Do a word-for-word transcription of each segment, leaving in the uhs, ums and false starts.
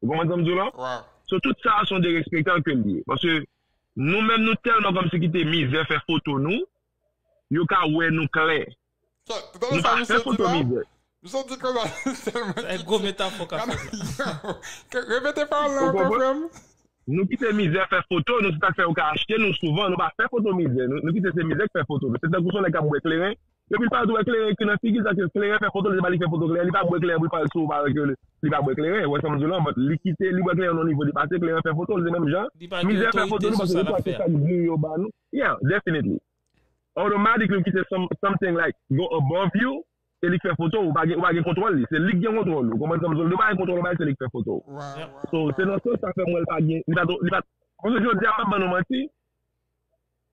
Ou konprann sa m di w la? So, tout sa, se yon derespektan ke l ye. Paske nou menm, nou tèlman kòmsi kite mizè fè foto nou, yo ka wè nou klè. Nou pa fè foto mizè. Misye di konsa, tèlman. E gwo metafò ka fè. Repete pawòl la ankò, frè m. Nou kite mizè fè foto nou, se sa k fè yo ka achte nou souvan, nou pa fè foto mizè, nou kite se mizè k fè foto nou. Se tankou se yon nèg k ap bwè kleren, epi l pa dwe kleren ki nan figi l, sa ke kleren fè foto l, se pa li k fè foto kleren, li pa bwè kleren pou l pale sou ou, pa ke li pa bwè kleren, ou wè sa m di w la, but li kite, li bwè kleren nan nivo depase, kleren fè foto l, se menm jan, mizè fè foto nou, paske nou pa se sa k di yo ba nou, yeah, definitely. Automatically, ou kite something like go above you, se li k fè foto, ou pa gen, ou pa gen kontwòl li. Se li k gen kontwòl ou. Konprann sa m di w? Li pa gen kontwòl ou, se li k fè foto ou. So, se nan sans sa fè m wè l pa gen, li pa, li pa, paske jodi a, m ap ban nou manti,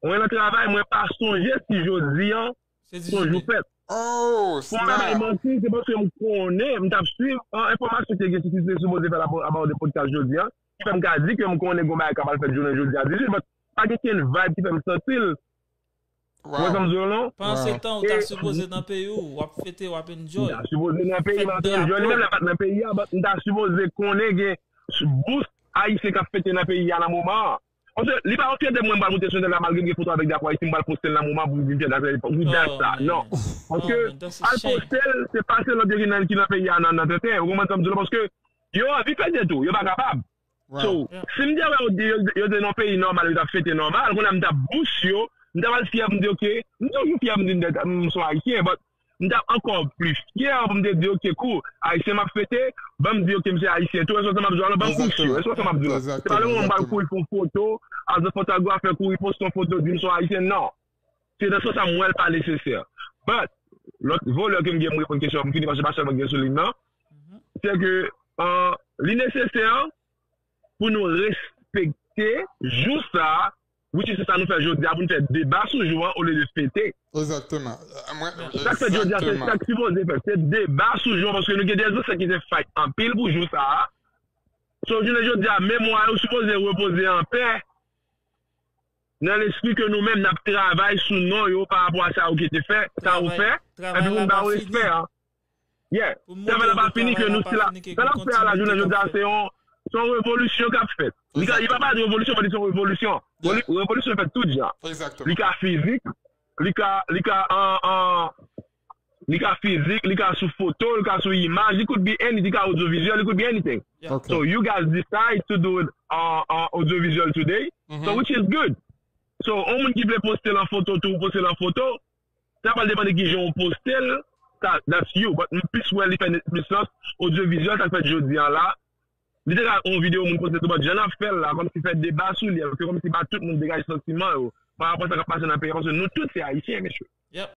mwen nan travay, mwen pa sonje si jodi an, se yon jou fèt. Pou m pa bay manti, se paske m konnen, m t ap swiv an enfòmasyon ki te gen si te sipoze fèt about de podcast jodi an, ki fè m ka di ke m konnen gon bagay k ap al fèt jounen jodi a dizuit, but pa gen kenn vibe ki fè m santi l. Ou wè sa m di w non? Pandan se tan ou ta sipoze nan peyi w, w ap fete, w ap enjoy. M ta sipoze nan peyi m, m ap enjoy. Li menm lè pa t nan peyi a, but m ta sipoze konnen gen bous ayisyen k ap fete nan peyi a nan moman an. Paske li pa yon fyète mwen m pral moute sou entènèt la malgre m gen foto avèk drapo Ayiti, m pral poste l nan moman pou m vin fyè avèk li. Wi, that's sa. Non. Paske al poste l, se pase lòt yo ki nan, ki nan peyi a nan, nan tenten. Ou konprann sa m di w la? Paske yo anvi fete tou, yo pa kapab. So, si m te wè yo, yo, yo te nan peyi nòmal, yo t ap fete nòmal, kounye a m t ap bous yo, m t ap al fyè pou m di, ok, m toujou fyè pou m di m se yon Ayisyen, but m t ap ankò pli fyè pou m te di, ok, cool, Ayisyen m ap fete, ban m di, ok, m se Ayisyen tou, èske w wè sa m ap di w la, ban m bous yo, èske w wè sa m ap di w la? Se pa le moman m pral kouri fè yon foto, as a photographer, kouri poste yon foto, di m se yon Ayisyen, non. Se nan sans sa m wè l pa nesesè. But, lòt volè ke m gen pou m reponn kesyon an, pou m fini, paske pa sèlman gen sou liy nan, se ke, uh, li nesesè pou nou respekte jou sa a, which is se sa nou fè jodi a, pou nou fè deba sou jou an olye de fete. Egzakteman. Sa k fèt jodi a, se sa k sipoze fèt. Se deba sou jou an, paske nou gen de zansèt ki te fight anpil pou jou sa a. So, jounen jodi a, memwa yo sipoze repoze an pè. Nan lespri ke nou menm n ap travay sou non yo pa rapò a sa yo ki te fè, sa yo fè, epi pou n ba yo respè a. Yeah. Travay la pa fini ke nou sila. Sa n ap fè a la jounen jodi a se yon, se yon revolisyon k ap fèt. Li ka, li pa pale de revolisyon, men li se yon revolisyon. Revolisyon fèt tout jan. Li ka fizik, li ka, li ka an, an, li ka fizik, li ka sou foto, li ka sou imaj, li could be anything, li ka odyovizyèl, li could be anything. So you guys decide to do it uh, uh, audiovisual today, so which is good. So, yon moun ki vle poste l an foto tou, poste l an foto, sa pral depann de kijan w poste l, sa, that's you. But m plis wè li fè plis sans odyovizyèl, sa k fèt jodi a la. Li te ka yon videyo moun poste tou, but jan n ap fè l la, kòmsi fè deba sou li, alòske kòmsi pa tout moun degaje santiman yo pa rapò a sa k ap pase nan peyi a, paske nou tout se Ayisyen, mesye.